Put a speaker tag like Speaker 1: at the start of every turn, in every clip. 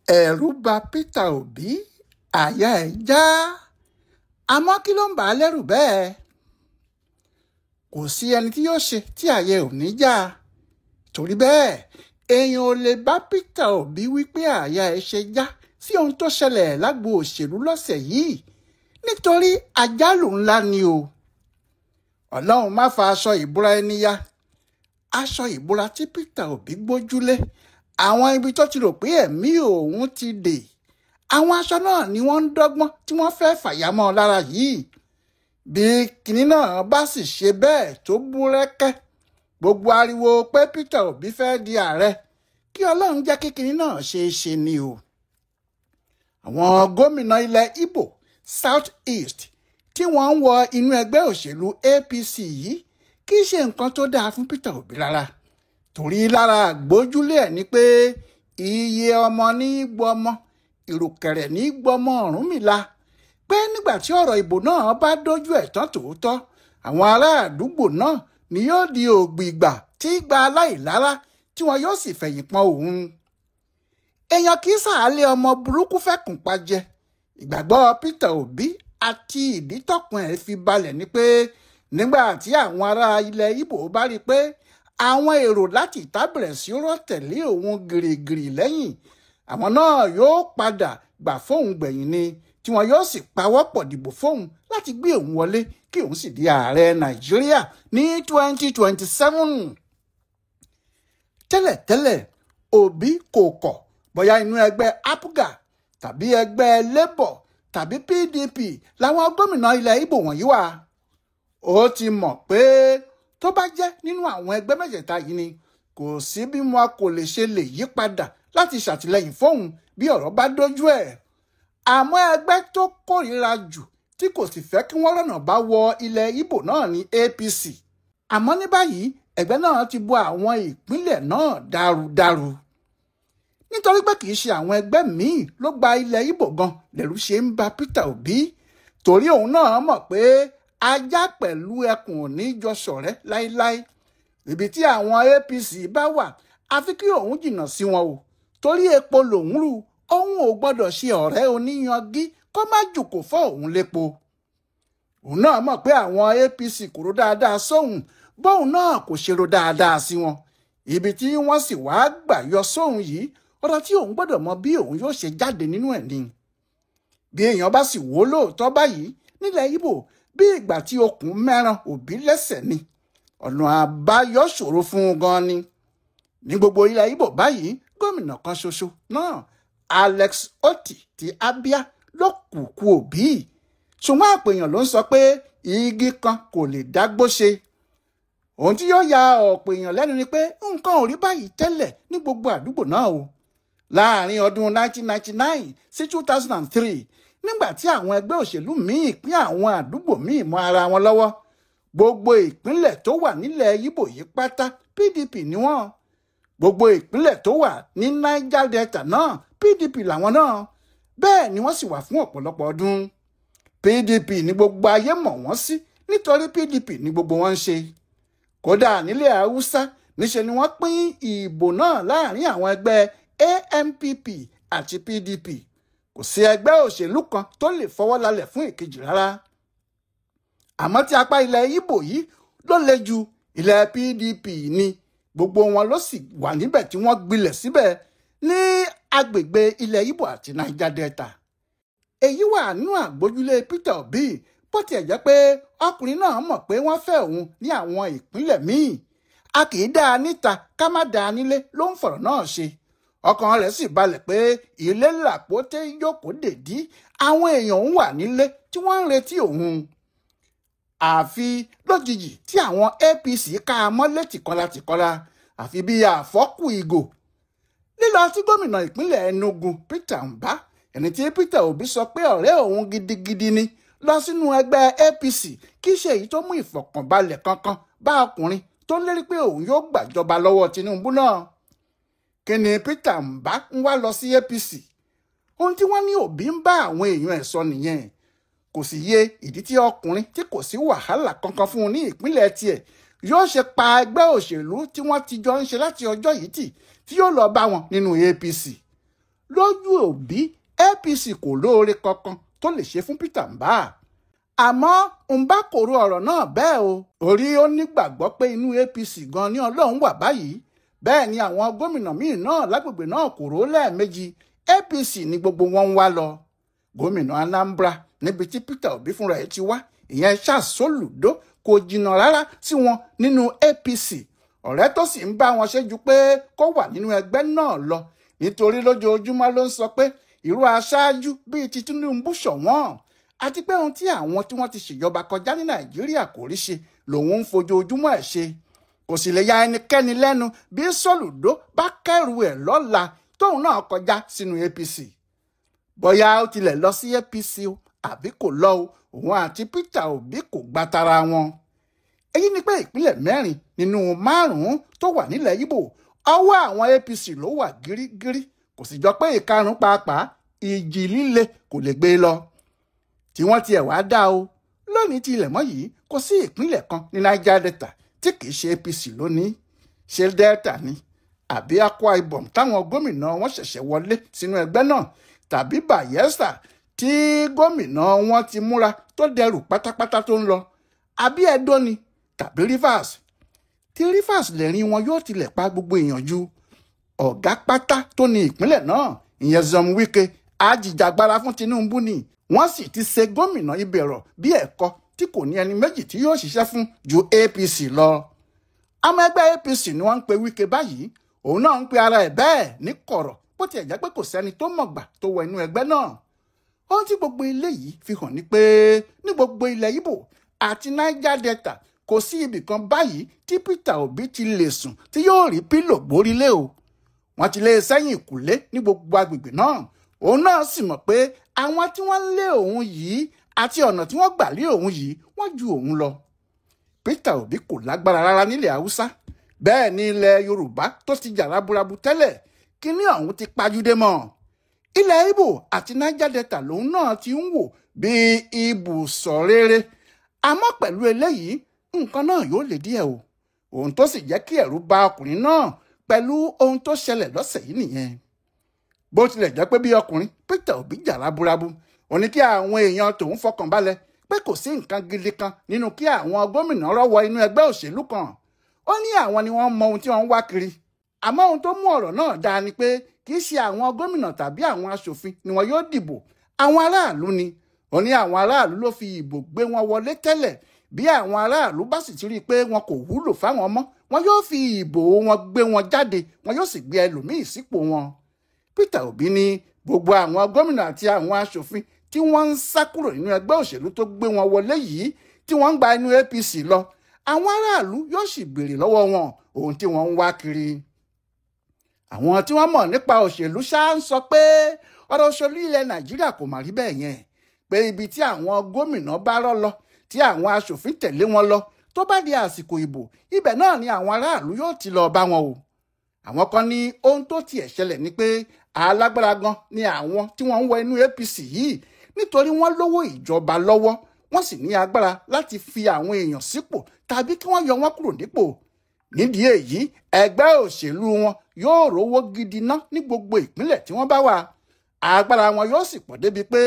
Speaker 1: Ẹ̀rù ba Peter Obi, àyà ẹ̀ já. Àmọ́ kí ló ń bà á lẹ́rù bẹ́ẹ̀? Kò sí ẹni tí yóò ṣe tí àyà ò ní já. Torí bẹ́ẹ̀, èèyàn ò lè bá Peter Obi wípé àyà ẹ̀ ṣe já sí ohun tó ṣẹlẹ̀ lágbo òṣèlú lọ́sẹ̀ yìí, nítorí àjálù ńlá ni o. Ọlọ́run má fa aṣọ ìbora ẹni ya. Aṣọ ìbora tí Peter Obi gbójúlé, àwọn ibi tó ti rò pé ẹ̀mí òun ti dè, àwọn aṣọ náà ni wọ́n ń dọ́gbọ́n tí wọ́n fẹ́ fàyàmọ́ lára yìí. Bí kinní náà bá sì ṣe bẹ́ẹ̀ tó búrẹ́kẹ́, gbogbo ariwo pé Peter Obi fẹ́ di ààrẹ, kí Ọlọ́run jẹ́ kí kinní náà ṣe é ṣe ni o. Àwọn gómìnà ilẹ̀ Igbo South East tí wọ́n ń wọ inú ẹgbẹ́ òṣèlú APC yìí kì í ṣe nǹkan tó dáa fún Peter Obi rárá. Torí lára àgbójúlé ẹ̀ ni pé iye ọmọ ní gbọmọ, ìrùkẹ̀rẹ̀ ní gbọmọ Ọ̀rúnmìlà, pé nígbà tí ọ̀rọ̀ ìbò náà bá dójú ẹ̀ tán tòótọ́, àwọn ará àdúgbò náà ni yóò di ògbìgbà tí gba aláìlára tí wọn yóò sì fẹ̀yìn pọn òun. Èèyàn kì í sàálẹ̀ ọmọ burúkú fẹ́kùn pa jẹ. Ìgbàgbọ́ Peter Obi àti ìdí tọkùn ẹ̀ fi balẹ̀ ni pé nígbà tí àwọn ará ilẹ̀ Ìgbò bá rí i pé àwọn èrò láti ìta bẹ̀rẹ̀ sí rọ́ tẹ̀lé òun gìrìgìrì lẹ́yìn, àwọn náà yóò padà gbà fóun gbẹ̀yìn ni, tí wọn yóò sì pawọ́pọ̀ dìbò fóun láti gbé òun wọlé kí òun sì di ààrẹ Nàìjíríà ní 2027. Tẹ́lẹ̀tẹ́lẹ̀, Obi kò kọ̀ bóyá inú ẹgbẹ́ APGA tàbí ẹgbẹ́ Labour tàbí PDP làwọn gómìnà ilẹ̀ Ìgbò wọ̀nyí wà. Ó ti mọ̀ pé tó bá jẹ́ nínú àwọn ẹgbẹ́ mẹ́tẹ̀ẹ̀ta yìí ni, kò sí bí wọn kò lè ṣe lè yí padà láti ṣàtìlẹ́yìn fóun bí ọ̀rọ̀ bá dójú ẹ̀. Àmọ́ ẹgbẹ́ tó kórìíra jù tí kò sì fẹ́ kí wọ́n rọ̀nà bá wọ ilẹ̀ Ìgbò náà ní APC. Àmọ́ ní báyìí, ẹgbẹ́ náà ti bo àwọn ìpínlẹ̀ náà dárudáru. Nítorí pé kì í ṣe àwọn ẹgbẹ́ míì ló gba ilẹ̀ Ìgbò gan lẹ̀rú ṣe ń ba Peter Obi, torí òun náà mọ̀ pé ajá pẹ̀lú ẹkùn ò ní jọ ṣọ̀rẹ́ láéláé. Ibi tí àwọn APC bá wà, àfi kí òun jìnnà sí wọn o, torí epo lòun rú, òun ò gbọ́dọ̀ ṣe ọ̀rẹ́ oníyangí kó má jùkò fọ́ òun lépo. Òun náà mọ̀ pé àwọn APC kò rò dáadáa sóhun, bóun náà kò ṣe rò dáadáa sí wọn. Ibi tí wọ́n sì wá gbà yọ sóhun yìí, ọ̀rọ̀ tí òun gbọ́dọ̀ mọ bí òun yóò ṣe jáde nínú ẹ̀ ni. Bí èèyàn bá sì wò lóòótọ́ báyìí nílẹ̀ Ìgbò, bí ìgbà tí okùn mẹ́ran Obi lẹ́sẹ̀ ni, ọ̀nà àbáyọ ṣòro fún un gan ni. Ní gbogbo ilẹ̀ Ìgbò báyìí, gómìnà kan ṣoṣo náà, Alex Otti ti Abia, ló kùkù Obi. Ṣùgbọ́n àpèyàn ló ń sọ pé igi kan kò lè dágbó ṣe. Ohun tí yóò ya ọ̀pọ̀ èèyàn lẹ́nu ni pé nǹkan ò rí báyìí tẹ́lẹ̀ ní gbogbo àdúgbò náà o. Láàárín ọdún 1999 sí 2003, nígbà tí àwọn ẹgbẹ́ òṣèlú míì pín àwọn àdúgbò míì mọ́ ara wọn lọ́wọ́, gbogbo ìpínlẹ̀ tó wà nílẹ̀ Ìgbò yìí pátá PDP ni wọ́n. Gbogbo ìpínlẹ̀ tó wà ní Niger Delta náà PDP làwọn náà. Bẹ́ẹ̀ ni wọ́n sì wà fún ọ̀pọ̀lọpọ̀ ọdún. PDP ni gbogbo ayé mọ̀ wọ́n sí, nítorí PDP ni gbogbo wọn ń ṣe. Kódà nílẹ̀ Haúsá, níṣe ni wọ́n pín ìbò náà láàrin àwọn ẹgbẹ́ ANPP àti PDP. Kò sí ẹgbẹ́ òṣèlú kan tó lè fọwọ́ lálẹ̀ fún ìkejì rárá. Àmọ́ tí apá ilẹ̀ Ìgbò yìí ló le ju ilẹ̀ PDP ni, gbogbo wọn ló sì wà níbẹ̀ tí wọ́n gbilẹ̀ síbẹ̀ ní agbègbè ilẹ̀ Ìgbò àti Niger Delta. Èyí wà nínú àgbójúlé Peter Obi, bó tiẹ̀ jẹ́ pé ọkùnrin náà mọ̀ pé wọ́n fẹ́ òun ní àwọn ìpínlẹ̀ míì. A kì í dáa níta ká má dáa nílé ló ń fọ̀rọ̀ náà ṣe. Ọkàn rẹ̀ sì balẹ̀ pé ilé làpótẹ́ yòókù dèdí, àwọn èèyàn ń wà nílé tí wọ́n ń retí òun. Àfi lójijì tí àwọn APC ká a mọ́lé tìkọlá tìkọlá, àfi bí àfọ́kù ìgò. Lílọ tí gómìnà ìpínlẹ̀ Enugu Peter Mbah, ẹni tí Peter Obi sọ pé ọ̀rẹ́ òun gidigidi ni, lọ sínú ẹgbẹ́ APC kì í ṣe èyí tó mú ìfọ̀kànbalẹ̀ kankan bá ọkùnrin tó lérí pé òun yóò gbàjọba lọ́wọ́ Tinubu náà. Kí ni Peter Mbah ń wá lọ sí APC? Ohun tí wọ́n ní Obi ń bá àwọn èèyàn ẹ̀ sọ nìyẹn. Kò sì yé ìdí tí ọkùnrin tí kò sí wàhálà kankan fún un ní ìpínlẹ̀ tiẹ̀ yóò ṣe pa ẹgbẹ́ òṣèlú tí wọ́n ti jọ ń ṣe láti ọjọ́ yìí tì tí yóò lọ bá wọn nínú APC. Lójú Obi, APC kò lóore kankan tó lè ṣe fún Peter Mbah. Àmọ́ Mbah kò ro ọ̀rọ̀ náà bẹ́ẹ̀ o. Orí ó nígbàgbọ́ pé inú APC gan ni Ọlọ́run wà báyìí. Bẹ́ẹ̀ ni àwọn gómìnà míì náà lágbègbè náà kò rò lẹ́ẹ̀mejì. APC ni gbogbo wọn ń wá lọ. Gómìnà Anambra níbi tí Peter Obi fúnra ẹ̀ ti wá, ìyẹn Charles Soludo, kò jìnnà rárá sí wọn nínú APC. Ọ̀rẹ́ tó sì ń bá wọn ṣe ju pé kó wà nínú ẹgbẹ́ náà lọ, nítorí lójoojúmọ́ ló ń sọ pé irú aṣáájú bíi ti Tinubu ṣọ̀wọ́n, àti pé ohun tí àwọn tí wọ́n ti ṣèjọba kọjá ní Nàìjíríà kò rí ṣe lòun ń fojoojúmọ́ ẹ̀ ṣe. Kò sì lè ya ẹnikẹ́ni lẹ́nu bí Soludo bá kẹ́rù ẹ̀ lọ́la tóun náà kọjá sínú APC. Bóyá ó tilẹ̀ lọ sí APC o àbí kò lọ o, òun àti Peter Obi kò gba tara wọn. Èyí ni pé ìpínlẹ̀ 4 nínú 5 tó wà nílẹ̀ Ìgbò, ọwọ́ àwọn APC ló wà gírígírí. Kò sì jọ pé ìkarùn pàápàá ìjì líle kò lè gbé lọ. Tí wọ́n tiẹ̀ wá dá o, lónìí tí ilẹ̀ mọ́ yìí, kò sí ìpínlẹ̀ kan ní Niger Delta tí kì í ṣe APC lónìí. Ṣé Delta ni àbí Akwa Ibom táwọn gómìnà wọn ṣẹ̀ṣẹ̀ wọlé sínú ẹgbẹ́ náà, tàbí Bayelsa tí gómìnà wọn ti múra tó dẹrù pátápátá tó ń lọ, àbí Edo ni tàbí Rivers. Tí Rivers lẹ́rìn wọn yóò tilẹ̀ pa gbogbo èèyàn ju. Ọ̀gá pátá tó ní ìpínlẹ̀ náà, ìyẹn Nyesom Wike, ajìjàgbara fún Tinubu ni. Wọ́n sì ti ṣe gómìnà ibẹ̀rọ̀ bí ẹ̀kọ́ tí kò ní ẹni méjì tí yóò ṣiṣẹ́ fún ju APC lọ. Ọmọ ẹgbẹ́ APC ni wọ́n ń pe Wike báyìí. Òun náà ń pe ara ẹ̀ bẹ́ẹ̀ ní kọ̀rọ̀, bó tiẹ̀ jẹ́ pé kò sẹ́ni tó mọ̀gbà tó wọ inú ẹgbẹ́ náà. Ohun tí gbogbo ilé yìí fi hàn ni pé ní gbogbo ilẹ̀ Ìgbò àti Niger Delta kò sí ibì kan báyìí tí Peter Obi ti lè sùn tí yóò rí pílò gbórílé o. Wọ́n ti lé e sẹ́yìn ìkùlé ní gbogbo agbègbè náà. Òun náà sì mọ̀ pé àwọn tí wọ́n lé òun yìí àti ọ̀nà tí wọ́n gbà lé òun yìí wọ́n ju òun lọ. Peter Obi kò lágbára rárá nílẹ̀ Haúsá. Bẹ́ẹ̀ ni ilẹ̀ Yorùbá tó ti jà raburabu tẹ́lẹ̀, kíní ọ̀hún ti pajúdé mọ́. Ilẹ̀ Ìgbò àti Niger Delta lòun náà ti ń wò bíi ibùsọ̀ rere. Àmọ́ pẹ̀lú eléyìí, nǹkan náà yóò lè díẹ̀ o. Ohun tó sì jẹ́ kí ẹ̀rù bà ọkùnrin náà pẹ̀lú ohun tó ṣẹlẹ̀ lọ́sẹ̀ yìí nìyẹn. Bó tilẹ̀ jẹ́ pé bí ọkùnrin Peter Obi jà raburabu, ó ní kí àwọn èèyàn tòun fọkàn balẹ̀ pé kò sí nǹkan gidi kan nínú kí àwọn gómìnà rọ́wọ́ inú ẹgbẹ́ òṣèlú kan. Ó ní àwọn ni wọ́n mọ ohun tí wọ́n ń wá kiri. Àmọ́ ohun tó mú ọ̀rọ̀ náà dáa ni pé kì í ṣe àwọn gómìnà tàbí àwọn aṣòfin ni wọn yóò dìbò, àwọn aráàlú ni. Ó ní àwọn aráàlú ló fi ìbò gbé wọn wọlé tẹ́lẹ̀. Bí àwọn aráàlú bá sì ti rí i pé wọn kò wúlò fáwọn mọ́, wọn yóò fi ìbò wọn gbé wọn jáde, wọn yóò sì gbé ẹlòmíì sípò wọn. Peter Obi ní gbogbo àwọn gómìnà àti àwọn aṣòfin tí wọ́n ń sá kúrò nínú ẹgbẹ́ òṣèlú tó gbé wọn wọlé yìí tí wọ́n ń gba inú APC lọ, àwọn aráàlú yóò sì béèrè lọ́wọ́ wọn ohun tí wọ́n ń wá kiri. Àwọn tí wọ́n mọ̀ nípa òṣèlú ṣá ń sọ pé ọ̀rọ̀ òṣèlú ilẹ̀ Nàìjíríà kò mà rí bẹ́ẹ̀ yẹn, pé ibi tí àwọn gómìnà bá rọ́ lọ, tí àwọn aṣòfin tẹ̀lé wọn lọ, tó bá di àsìkò ìbò, ibẹ̀ náà ni àwọn aráàlú yóò ti lọ bá wọn o. Àwọn kan ní ohun tó tiẹ̀ ṣẹlẹ̀ ni pé alágbára gan ni àwọn tí wọ́n ń wọ inú APC yìí, nítorí wọ́n lówó ìjọba lọ́wọ́, wọ́n sì ní agbára láti fi àwọn èèyàn sípò tàbí kí wọ́n yọ wọ́n kúrò nípò. Nídìí èyí, ẹgbẹ́ òṣèlú wọn yóò rówó gidi ná ní gbogbo ìpínlẹ̀ tí wọ́n bá wà. Agbára wọn yóò sì pọ̀ débi pé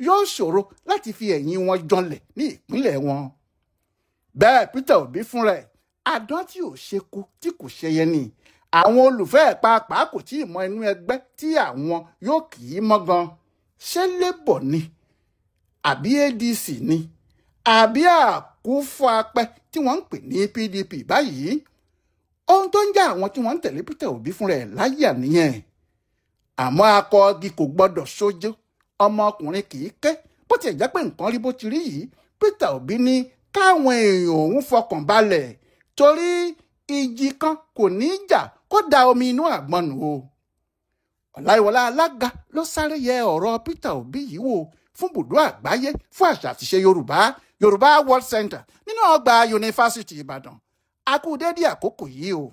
Speaker 1: yóò ṣòro láti fi ẹ̀yìn wọn janlẹ̀ ní ìpínlẹ̀ wọn. Bẹ́ẹ̀ Peter Obi fúnra ẹ̀, àdán tí ò ṣeku tí kò ṣẹyẹ ni. Àwọn olùfẹ́ ẹ̀ pàápàá kò tí ì mọ inú ẹgbẹ́ tí àwọn yóò kì í mọ́ gan. Ṣé Labour ni? Àbí ADC ni? Àbí Àkúfọ-apẹ tí wọ́n ń pè ní PDP báyìí? Ohun tó ń já àwọn tí wọ́n ń tẹ̀lé Peter Obi fúnra ẹ̀ láyà nìyẹn. Àmọ́ akọgi kò gbọ́dọ̀ sójó, ọmọkùnrin kì í ké. Bó tiẹ̀ jẹ́ pé nǹkan rí bó ti rí yìí, Peter Obi ní káwọn èèyàn òun fọkàn balẹ̀ torí ìjì kan kò ní í jà kó da omi inú àgbọn nù o. Ọláìwọlá Alága ló sáré yẹ ọ̀rọ̀ Peter Obi yìí wò fún bùdó àgbáyé fún àṣà àtiṣe Yorùbá, Yorùbá World Center nínú ọgbà Yunifásítì Ìbàdàn. A kú dédé àkókò yìí o.